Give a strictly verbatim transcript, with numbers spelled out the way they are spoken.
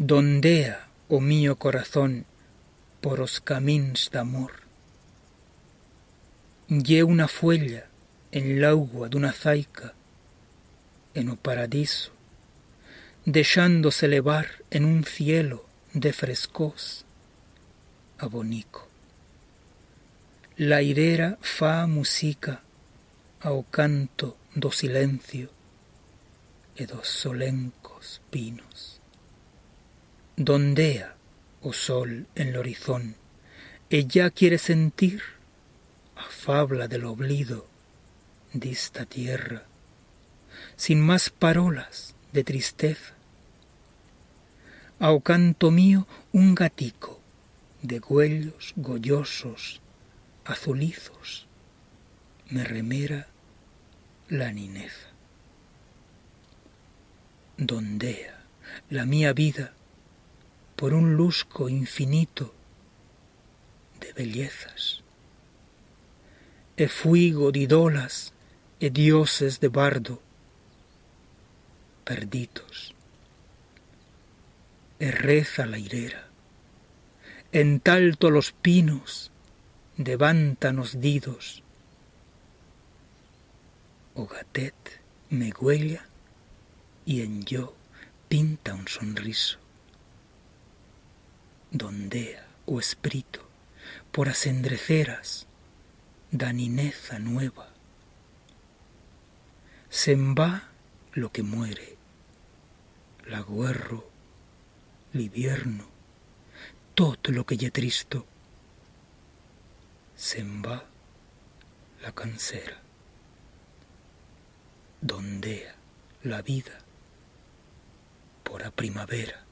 Dondea o mío corazón por os camins d'amor. Ye una fuella en l'augua d'una zaica, en o paradiso, deixando-se levar en un cielo de frescors abonico. L'airera fa musica ao canto do silencio e dos solencos pinos. Dondea o sol en l'horizón e ya quiere sentir a fabla de l'oblido d'ista tierra, sin mas parolas de tristeza. Ao canto mío un gatico de güellos goyosos, azulizos, me remera la nineza. Dondea la mía vida por un lusco infinito de bellezas. E fuigo d'idolas e dioses de bardo perditos. E reza l'airera, en t'alto los pinos devantan os didos. O gatet me güella y en yo pinta un sonriso. Dondea o esprito por as endreceras d'a nineza nueva. Se'n va lo que muere, la guerro, l'hibierno, tot lo que ye tristo. Se'n va la cansera. Dondea la vida por a primavera